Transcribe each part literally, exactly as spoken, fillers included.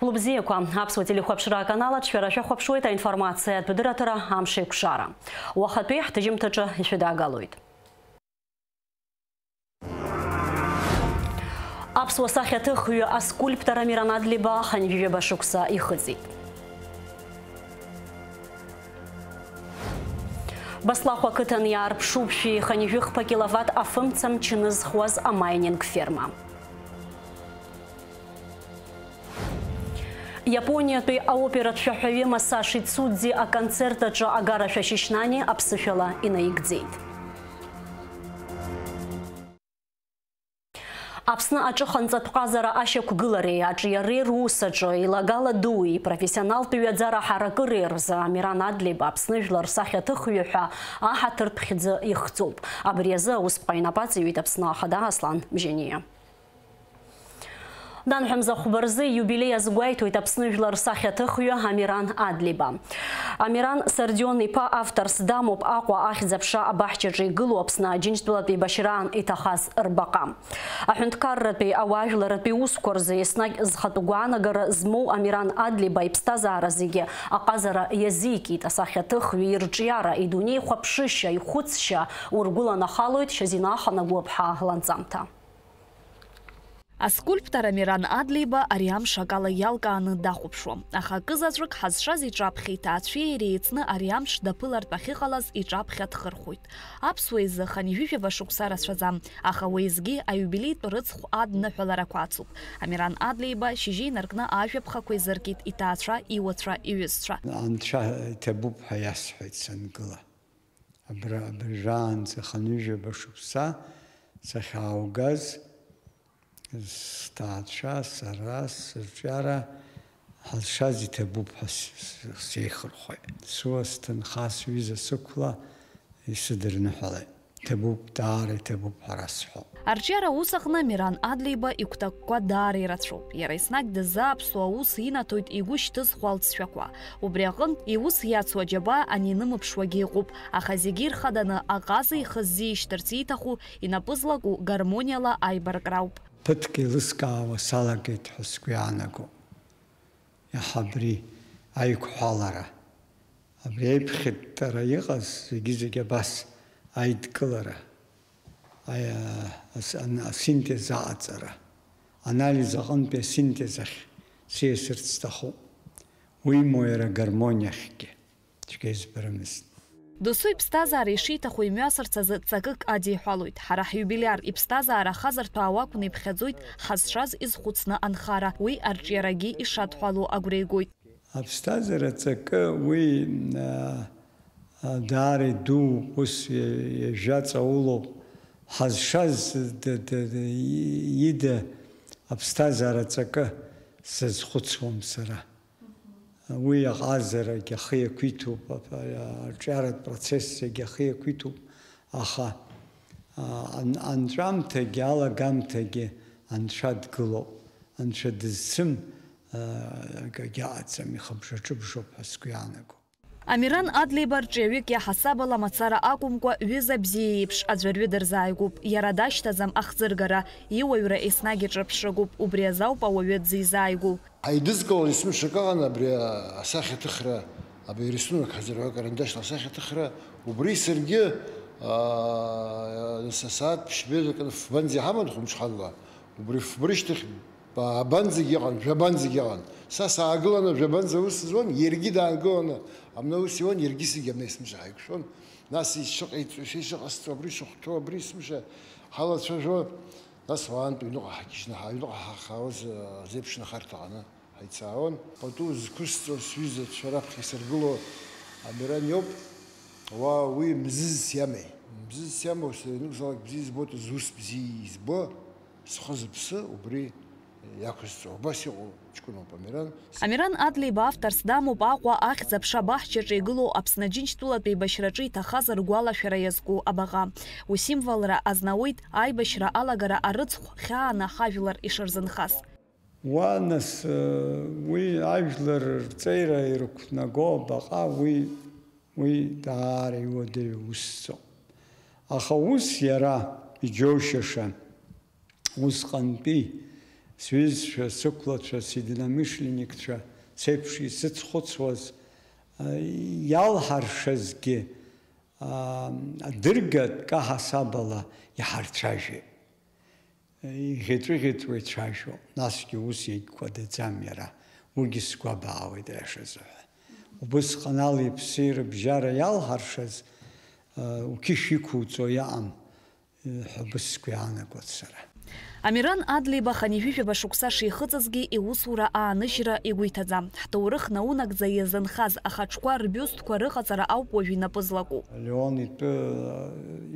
Лыбзиақәа, аԥсуа телехәаԥшра аканал аҿы шәара шәахәаԥшуеит аинформациатә дырраҭара Амшеиқәшара. Уахатәи ҳҭыжьымҭаҿы ишәыдагалоит. Аԥсуа сахьаҭыхҩы аскульптор Амиран Адлиба хынҩажәижәаба шықәса ихыҵит. Баслахә ақыҭан иаарԥшуп шәи хынҩажәи хԥа киловатт афымца мчы нызхуаз амайнинг ферма. Иапониатәи аоператә шәаҳәаҩы Масаши Цудзи аконцерт аҿы агара Шәашьышьнани аԥсышәала инаигӡеит. Аԥсны аҿыханҵатә ҟазара ашьақәгылареи аҿиареи рус аҿы еилагала дуи профессионалтә ҩаӡара ҳаракыреи рзы Амиран Адлиба Аԥсны жәлар рсахьаҭыхҩы ҳәа аҳаҭыртә хьӡы ихҵоуп. Абри азы аусԥҟа инапы аҵаҩит Аԥсны Ахада Аслан Бжьаниа. Данҳәамза хәба рзы иубилеи азгәеиҭоит Аԥсны жәлар рсахьаҭыхҩы Амиран Адлиба. Амиран Сардион-иԥа авторс дамоуп Аҟәа ахьӡ-аԥша абаҳчаҿы игылоу Аԥсны Аџьынџьтәылатә еибашьраан иҭахаз рбаҟа. Аҳәынҭқарратәи ауаажәларратәи усқәа рзы еснагь зхатә гәаанагара змоу Амиран Адлиба иԥсҭазаара зегьы аҟазара иазикит, асахьаҭыхҩы ирҿиара, идунеихәаԥшышьа, ихәыцшьа ургәыланахалоит Шьазина Аханагәлаԥҳа ланҵамҭа. Аскульптор Амиран Адлиба ари амш акала иалкааны дахәаԥшуам, аха акызаҵәык ҳазшаз иҿаԥхьа иҭаацәеи иареи еицны ари амш даԥылартә ахьыҟалаз иҿаԥхьа дхырхәоит. Аԥсуа изы хынҩажәижәаба шықәса рацәаӡам, аха уеизгьы аиубилеитә рыцхә адныҳәаларақәа ацуп. Амиран Адлиба шьыжьы инаркны ажәаԥхақәа изыркит иҭаацәа, иуацәа, иҩызцәа. Анцәа иҭабуп ҳәа иасҳәеит сангыла. Абра, абыржәаанӡа хынҩажәижәаба шықәса сахьааугаз, сҭаацәа, сара, сырҿиара ҳазшаз иҭабуп ҳәа с-, с-, сеихырхәеит. Сыуа сҭынха, сҩыза сықәла исыдырныҳәалеит. Иҭабуп, даара иҭабуп ҳәа расҳәо. Арҿиара аус аҟны Амиран Адлеиба игәҭакқәа даара ирацәоуп. Иара еснагь дыззааԥсо аус инаҭоит игәы шьҭызхуа алҵшәақәа. Убри аҟынтә, иус иацу аџьабаа анинымԥшуагьы ыҟоуп, аха зегьы ирхаданы аҟаза ихы ззишьҭырц ииҭаху, инапы злаку гармониала аибаркрауп. Ԥыҭк еилыскаауа салагеит ҳәа сгәы иаанаго. Иаҳа абри аиқәҳәалара, абри аиԥхьыттара иҟаз зегьы-зегь абас аидкылара, аи-, ас-, ан-, асинтез аҟаҵара, анализ аҟынтәи асинтез ахь сиасырц сҭахуп. Уимоу иара агармониахьгьы цәгьа избарымызт. Досу иԥсҭазаара ишиҭаху имҩасырц азы ҵакык адиҳәалоит. Ҳара ҳиубилиар иԥсҭазаара ахазырҭәаауа акәны иԥхьаӡоит ҳазшаз изхәыцны анхара, уи арҿиарагьы ишадҳәалоу агәра игоит. Аԥсҭазаара ҵакы уи, а, а, даара идууп, ус иа-, иажәа ҵаулоуп. Ҳазшаз д-, д-, д-, и-, ида аԥсҭазаара ҵакы сазхәыцуам сара. Уи аҟазарагь ахы иақәиҭуп, а-, а-, арҿиаратә процесс зегь ахы иақәиҭуп, аха, а, ан-, анҵәамҭагьы алагамҭагьы Анцәа дгылоуп. Анцәа дызцым, а, акагьы аҟаӡам, ихыбжа-ҿыбжоуп ҳәа сгәы иаанаго. Амиран Адлеиба рҿиаҩык иаҳасабала мацара акәымкәа, ҩыза бзиа еиԥш аӡәырҩы дырзааигәоуп. Иара дашьҭаӡам ахӡыргара, иуаҩра еснагь иҿырԥшрагоуп, убри азы ауп ауаҩы дзизааигәоу. Ҳаидызкылон есымша акы ыҟан абри асахьаҭыхра, абри арисунок ҳазырҳәо акарандашьла асахьаҭыхра, убри саргьы, аа, са сааҭ ԥшьбеижәлак фбанӡа иҳаман хәымҽханла, убри фбрышьҭахь ба-, абанӡагь ыҟан, жәабанӡагь ыҟан. Са саагыланы жәабанӡа аус зуан, иаргьы даангыланы абна аус иуан, иаргьы саргьы абна есымша ҳаиқәшәон. Нас ишыҟаиҵо, ишыҟасҵо, абри шыхәҭоу, абри есымша ҳалацәажәо, нас уаантә аҩныҟа ҳагьежьны, ҳаҩныҟа ҳахаауаз, а, азеиԥшнхарҭа аҟны ҳаицаауан. Пату зқәысҵо сҩызацәа раԥхьа исыргыло Амиран иоуп. Уа уи мзызс иамеи? Мзызс иамоу сара ианакәзаалак бзиа избоит, зус бзиа избо, схы-зыԥсы убри иақәызҵо. Убас иҟоу ҷкәыноуп Амиран. Амиран Адлеиба авторс дамоуп Аҟәа ахьӡ-аԥша баҳчаҿы игылоу Аԥсны Аџьынџьтәылатә еибашьраҿы иҭахаз ргәалашәара иазку абаҟа. Усимволра азнауеит аибашьра алагара арыцхә хьааны ҳажәлар ишырзынхаз. Уа, нас, уи ажәлар рҵеира ирықәнаго абаҟа, уи, уи даара иуадаҩу усӡоуп. Аха ус иара иџьоушьаша, усҟантәи, Сҩызцәа, сықәлацәа, сидинамышленникцәа, сеиԥш исыцхәыцуаз, а, иалҳаршазгьы, а, адыргатә каҳасабала иҳарцәажәеит. Иӷьаҵәыӷьаҵәуа ицәажәо, насгьы ус иагькәадаӡам иара, уигьы сгәабаауеит, аиашазы ҳәа. Убысҟан али-ԥси рыбжьара иалҳаршаз, а, уқьышә иқәуҵо иаҟам, ҳәа убыс сгәы иаанагоит сара. Амиран Адлеиба хынҩажәижәаба шықәса шихыҵызгьы, иусура ааныжьра игәы иҭаӡам. Ҳҭоурых наунагӡа иазынхаз ахаҿқәа рбиустқәа рыҟаҵара ауп уажә инапы злаку. Леон итәы,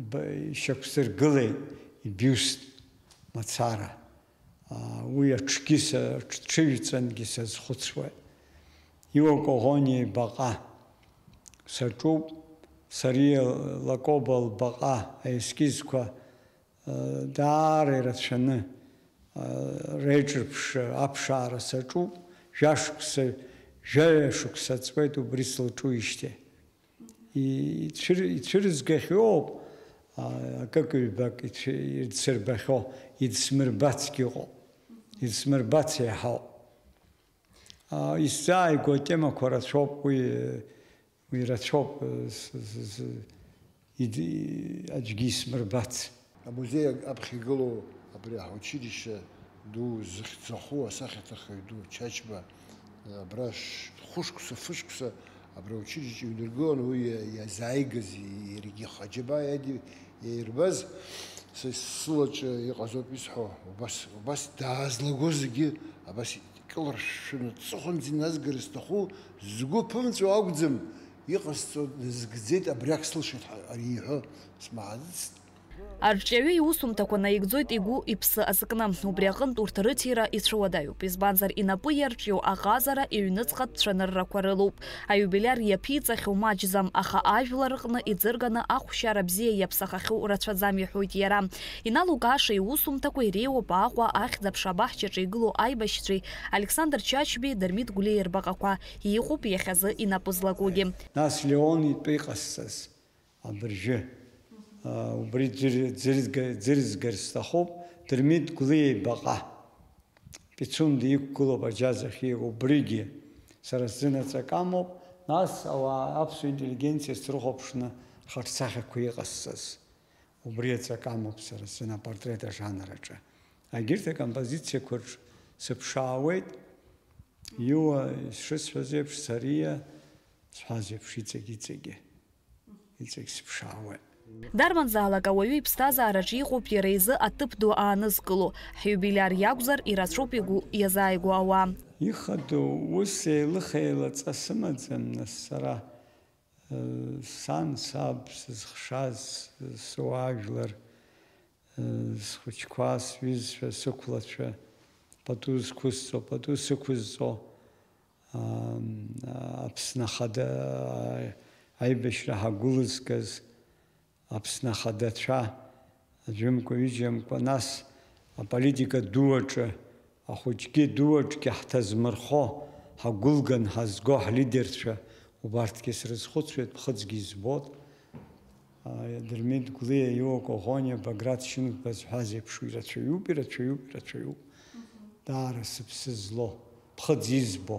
иба-, ишьақәсыргылеит ибиуст мацара. Уи аҽгьы са-, ҽыжәҵангьы сазхәыцуеит. Иуа Коӷониа ибаҟа саҿуп, Сариа Лакоба лбаҟа аескизқәа, даара ирацәаны, реиҿырԥшра, аԥшаара саҿуп, жәашықәса, жәаҩа шықәса ҵуеит убри слаҿуижьҭеи. И-, ицәыр-, ицәырызгахьоуп, а, акык-ҩбак ицәы-, идсырбахьоу, идсмырбацгьы ыҟоуп, идсмырбац еиҳауп. А, исзааигәоу атемақәа рацәоуп, уи, уи рацәоуп, э, с-, с-, с-, ид-, аӡәгьы исмырбац. Амузеи аԥхьа игылоу абри аҳучилишье ду зыхьӡахәу асахьаҭыхҩы ду Чачба, абра ш-, хәышықәса, фышықәса абри аучилище иҩныргыланы уи иа-, иазааигаз иаргьы ихаџьабаа иади-, иаирбаз са сылаҿы иҟазоуп исҳәо, убас, убас даазлаго зегьы абас икылыршәшәаны ҵыхәанӡа иназгар зҭаху, згәы ԥымҵәо акәӡам, иҟасҵо дазгӡеит, абриак слышеит ҳәа ари иҳәо смаҳацт. Арҿиаҩы иусумҭақәа наигӡоит игәы-иԥсы азкны. Убри аҟынтә урҭ рыҭира ицәуадаҩуп, избанзар, инапы иарҿиоу аҟазара иҩныҵҟатә цәаныррақәа рылоуп. Аиубилиар иаԥиҵахьоу маҷӡам, аха ажәлар рҟны иӡырганы ахәшьара бзиа иаԥсахахьоу рацәаӡам, иҳәоит иара. Иналукааша иусумҭақәа иреиуоуп Аҟәа ахьӡ-аԥша абаҳчаҿы игылоу аибашьцәеи Александр Чачбеи Дырмит Гәлиеи рбаҟақәа, иҟоуп иахьазы инапы злакугьы. Нас Леон итәы иҟасҵаз. Абыржәы, аа, убри ӡыр-, ӡырызга-, ӡырызгарц сҭахуп, Дырмит Гәлиа ибаҟа, Пицунда иқәгылоуп аџьаӡ ахьику, убригьы сара сзынаҵ акы амоуп, нас ауаа, аԥсуа интеллигенциа срыхәаԥшны рхаҿсахьақәа иҟасҵаз, убри аҵак амоуп сара сзын апортрет ажанр аҿы. Егьырҭ акомпозициақәа рҿы сыԥшаауеит, Иуа, ишысҳәаз еиԥш, Сариа, сҳәаз еиԥш, иҵегь, иҵегьы. Иҵегь сыԥшаауеит. Дарбанзаалак ауаҩы иԥсҭазаараҿы иҟоуп иара изы аҭыԥ ду аанызкыло, ҳиубилиар иакәзар, ирацәоуп игәы иазааигәоу ауаа. Ихадоу ус еилых-еилаҵа сымаӡам, нас, сара, э, сан, саб, сызхшаз, суаажәлар, схәыҷқәа, сҩызцәа, сықәлацәа, пату зқәысҵо, пату сықәызҵо, ам, Аԥсны Ахада аибашьра ҳагәылызгаз, Аԥсны Ахадацәа, аӡәымкәа, ҩыџьамкәа, нас аполитика ду аҿы, ахәыҷгьы ду аҿгьы ҳҭазмырхо, ҳагәылган ҳазго ҳлидерцәа, убарҭгьы срызхәыцуеит, ԥхыӡгьы избоит. Дырмит Гәлиа, Иуа Коӷониа, Баграт Шьынқәба зҳәаз еиԥш, ирацәаҩуп, ирацәаҩуп, ирацәаҩуп. Даара сыԥсы злоу, ԥхыӡ избо.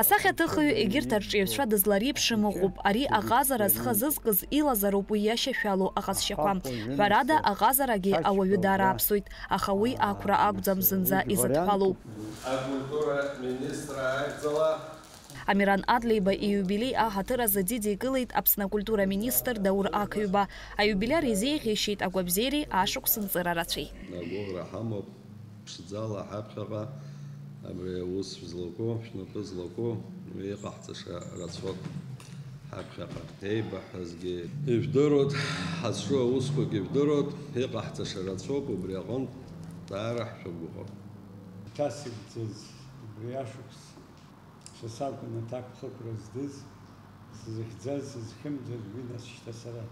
Асахьаҭыхҩы егьырҭ арҿиаҩцәа дызлареиԥшым ыҟоуп. Ари аҟазара зхы азызкыз илазароуп уи иашьашәалоу аҟазшьақәа. Ҳәарада, аҟазарагьы ауаҩы даарааԥсоит, аха уи ақәра акәӡам зынӡа изыдҳәалоу. Акультура министра аигӡала. Амиран Адлеиба ииубилеи аҳаҭыр азы дидикылеит Аԥсны акультура министр Даур Ақыҩба. Аиубилиар изеиӷьеишьеит агәабзиареи ашықәс нҵыра рацәеи. Агәыӷра ҳамоуп, ԥшӡала ҳаԥхьаҟа абри аус шәызлаку, шәнапы злаку, уи иҟаҳҵаша рацәоуп ҳаԥхьаҟа. Еибаҳҳәазгьы ижәдыруеит, ҳазҿу аусқәагьы ижәдыруеит, иҟаҳҵаша рацәоуп, убри аҟынтә даара ҳшәагәыӷуп. Иҭасыгӡаз убри ашықәс Са сакәын аҭакԥхықәра здыз, сзыхьӡаз, сызхьымӡаз, уи нас шьҭа сара,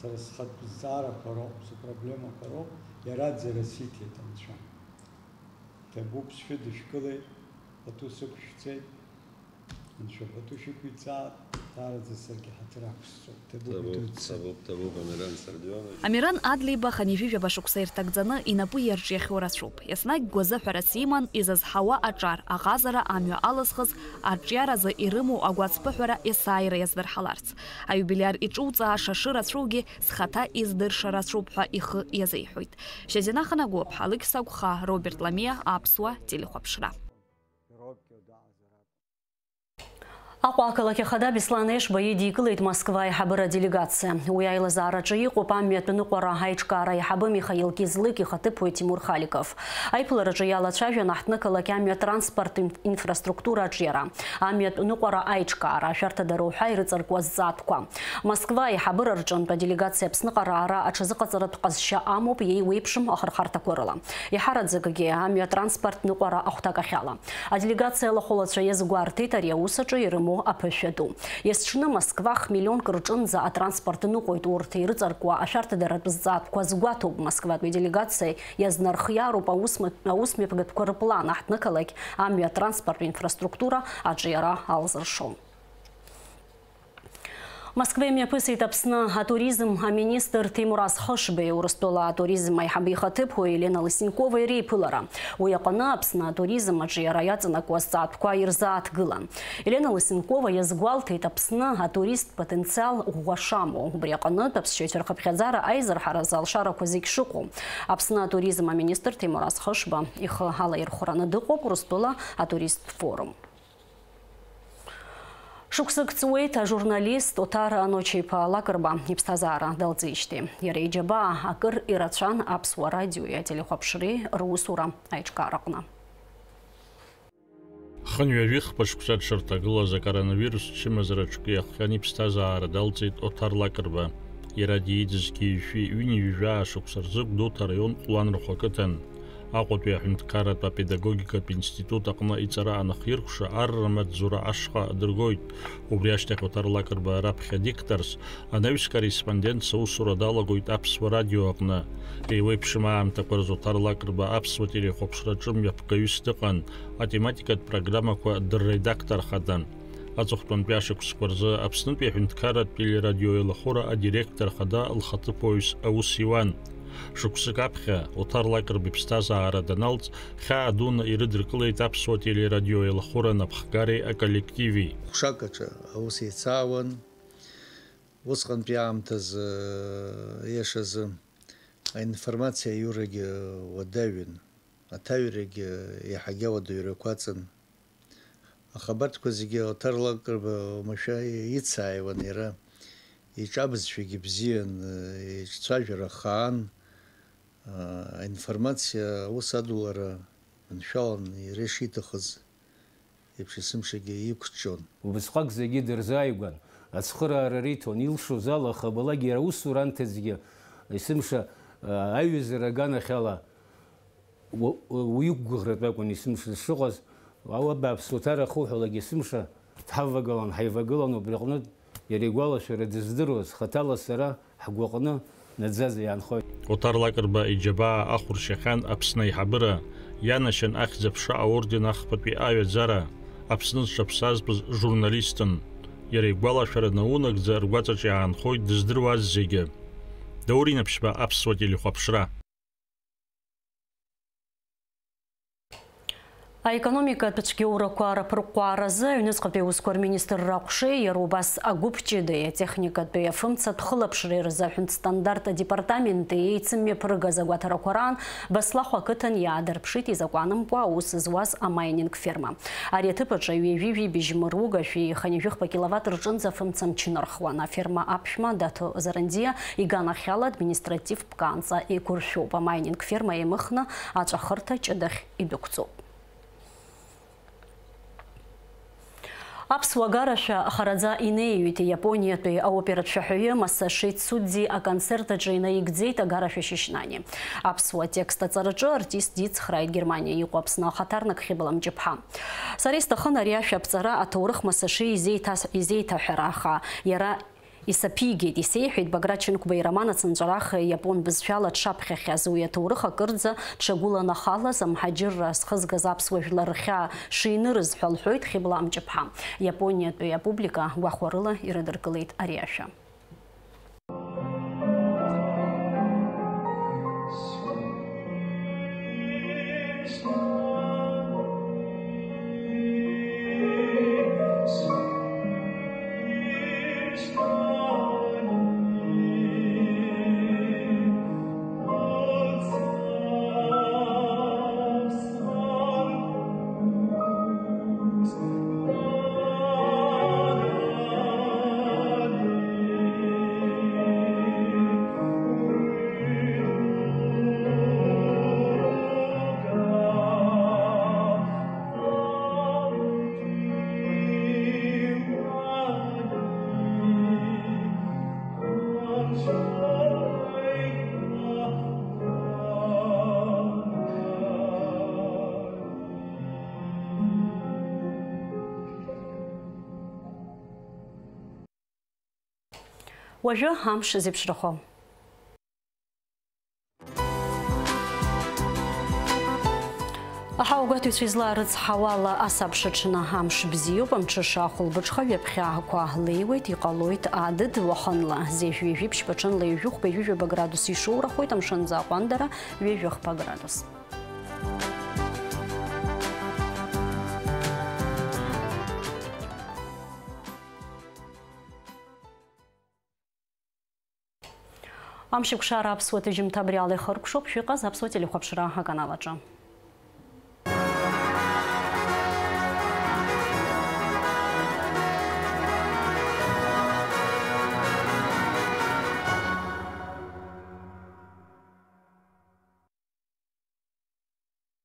сара схатә зҵаарақәа роуп, сыпроблемақәа роуп, иара аӡара сиҭеит Анцәа. Ҭабуп, сшәыдышәкылеит, пату сықәшәҵеит, Анцәа пату шәықәиҵааит, Даараӡа саргьы ҳаҭыр ақәсҵоит. Ҭабуп, ҭабуп, ҭабуп, Амиран Сардионович. Амиран Адлеиба хынҩажәижәаба шықәса ирҭагӡаны инапы иарҿиахьоу рацәоуп. Еснагь гәазыҳәарас иман, изызҳауа аҿар, аҟазара амҩа алызхыз, арҿиаразы ирымоу агәацԥыҳәара есааира иаздырҳаларц. Аиубилиар иҿуҵааша шырацәоугьы зхаҭа издырша рацәоуп ҳәа ихы иазеиҳәоит. Шьазина Ханагәыԥҳа, Алықьса Гәха, Роберт Ламиа, Аԥсуа телехәаԥшра. Аҟәа ақалақь ахада Беслан Ешба идикылеит Москва аиҳабыра делегациа. Уи аилазаараҿы иҟоуп амҩатә ныҟәара аиҿкаара аиҳабы Михаил Кизлык ихаҭыԥуаҩ Тимур Халиков. Аиԥылараҿы иалацәажәан аҳҭнықалақь амҩа транспорттә инф-, инфраструктура аҿиара, амҩатә ныҟәара аиҿкаара, ашәарҭадара уҳәа ирыҵаркуа зҵаатәқәа. Москва аиҳабыра рҿынтә аделегациа Аԥсныҟа раара аҽазыҟаҵаратә ҟазшьа амоуп еиуеиԥшым ахырхарҭақәа рыла. Иҳараӡакгьы амҩа транспорттә ныҟәара ахәҭакахьала. Аделегациа алахәылацәа иазгәарҭеит ари аус аҿы ирымоу аԥышәа ду. Есҽны Москва хмиллионк рҿынӡа атранспорт ныҟәоит, урҭ ирыҵаркуа ашәарҭадаратә зҵаатәқәа азгәаҭоуп. Москватәи аделегациа иазнархиароуп аус-, аусмҩаԥгатәқәа рыплан аҳҭнықалақь амҩа транспорттә инфраструктура аҿиара алзыршо. Москва имҩаԥысит Аԥсны атуризм аминистр Ҭемураз Хышбеи Урыстәыла атуризм аиҳабы ихаҭыԥуаҩ Елена Лысенковеи реиԥылара. Уи аҟны Аԥсны атуризм аҿиара иаҵанакуа азҵаатәқәа ирзааҭгылан. Елена Лысенкова иазгәалҭеит Аԥсны атуристтә потенциал ӷәӷәа шамоу. Убри аҟнытә аԥсшьаҩцәа рхыԥхьаӡара аизырҳаразы алшарақәа зегь шыҟоу. Аԥсны атуризм аминистр Ҭемураз Хышба ихы алаирхәраны дыҟоуп Урыстәыла атуристтә форум. Шықәсык ҵуеит ажурналист Оҭар Аноча-иԥа Лакрба иԥсҭазаара далҵижьҭеи. Иара иџьабаа акыр ирацәан Аԥсуа радиои ателехәаԥшреи русура аиҿкаараҟны. Хынҩажәи хԥа шықәса дшырҭагылаз акоронавирус чымазара аҿкы иахҟьан иԥсҭазаара далҵит Оҭар Лакрба. Иара дииӡаз ҩынҩажәи ҩажәа шықәса рзы Гәдоуҭа араион Ҟәланырхәа ақыҭан. Аҟәатәи аҳәынҭқарратә апедагогикатә институт аҟны иҵара анахиркәша, арра маҵзура ашҟа адыргоит. Убри ашьҭахь Оҭар Лакрба раԥхьа дикторс, анаҩс корреспондентс аусура далагоит Аԥсуа радио аҟны. Еиуеиԥшым аамҭақәа рзы Оҭар Лакрба аԥсуа телехәаԥшраҿы мҩаԥгаҩыс дыҟан, атематикатә программақәа дырредакторхадан. Аҵыхәтәантәи ашықәсқәа рзы Аԥснытәи аҳәынҭқарратә телерадиоеилахәыра адиректор хада лхаҭыԥуаҩс аус иуан. Шықәсык аԥхьа Оҭар Лакрба иԥсҭазаара даналҵ, хьаа дуны ирыдыркылеит Аԥсуа телерадиоеилахәыра анапхгареи аколлективи. Ҟәшак аҿы аус еицаауан. Усҟантәи аамҭазы, иашазы, аинформациа аиурагьы уадаҩын, аҭаҩрагьы иаҳагьы ауадаҩрақәа аҵан. Аха абарҭқәа зегьы Оҭар Лакрба уамашәа ицааиуан иара, иҿы абызшәагьы бзиан, иҿцәажәара хаан, аинформациа аус адулара маншәалан иара ишиҭахыз еиԥш есымшагьы иқәҿион. Убасҟак зегьы дырзааигәан, ацхыраара риҭон, илшоз ала хабалагьы иара усура анҭыҵгьы есымша, а, аиҩызара аганахьала у-, у-, уиқәгәыӷратә акәын есымша зшыҟаз, ауа бааԥс уҭарахуҳәалак есымша дҳавагылан, ҳаивагылан, убри аҟнытә иара игәалашәара дыздыруаз, хаҭала сара ҳгәаҟны наӡаӡа иаанхоит. Оҭар Лакрба иџьабаа ахәыршьахьан Аԥсны аиҳабыра, ианашьан Ахьӡ-аԥша аорден ахԥатәи аҩаӡара, Аԥсны зҽаԥсазтәыз журналистын. Иара игәалашәара наунагӡа ргәаҵаҿ иаанхоит дыздыруаз зегьы. Даур Инаԥшьба, Аԥсуа телехәаԥшра. Аекономикатә цәгьоурақәа раԥырҟәааразы аҩныҵҟатәи аусқәа рминистрра аҟәшеи, иара убас агәыԥ ҷыдеи атехникатәи афымцатә хылаԥшреи рзы аҳәынҭстандарт адепартаменти еицымҩаԥыргаз агәаҭарақәа раан Баслахә ақыҭан иаадырԥшит изакәанымкәа аус зуаз амайнинг ферма. Ари аҭыԥ аҿы ҩажәи жәибжь мыругашәи хынҩажәи хԥа киловатт рҿынӡа афымца мчы нырхуан. Аферма аԥшәма Даҭо Зарандиа иганахьала административ ԥкаанӡа еиқәыршәоуп. Амайнинг ферма еимыхны аҵәахырҭа ҷыдахь идәықәҵоуп. Аԥсуа гарашәа хараӡа инеиҩит. Иапониатәи аоператә шәаҳәаҩы Масаши Цудзи аконцерт аҿы инаигӡеит агарашәа Шьышьнани. Аԥсуа текст аҵараҿы артист дицхрааит Германиа иҟоу Аԥсны ахаҭарнак Хьыбла Мҷыԥҳа. Сара исҭахын ари ашәа аԥҵара аҭоурых Масаши изеиҭас-, изеиҭаҳәара, аха иара Исаԥигеит, исеиҳәеит Баграт Чынқәба ироман ацынҵәарах иапон бызшәала дшаԥхьахьаз, уи аҭоурых акырӡа дшагәыланахалаз, амҳаџьырра зхызгаз аԥсуа жәлар рхьаа шинырыз ҳәа лҳәоит Хьыбла Амҷыԥҳа. Иапониатәи апублика гәахәарыла ирыдыркылеит ари ашәа. Уажәы амш зеиԥшрахо. Аҳауагәаҭаҩцәа излаарыцҳауала, асабшаҽны амш бзиоуп, амҽыша ахәылбыҽха ҩаԥхьа ақәа леиуеит, иҟалоит адыд уахынла, зежә ҩажәи ԥшьба ҽынла ҩажәи хәба ҩажәи жәаба градус ишоурахоит, амшынӡы аҟәандара ҩажәи хԥа градус. Амшеикәшара аԥсуа ҭыжьымҭа абри ала ихыркәшоуп, шәыҟаз аԥсуа телехәаԥшра аканал аҿы.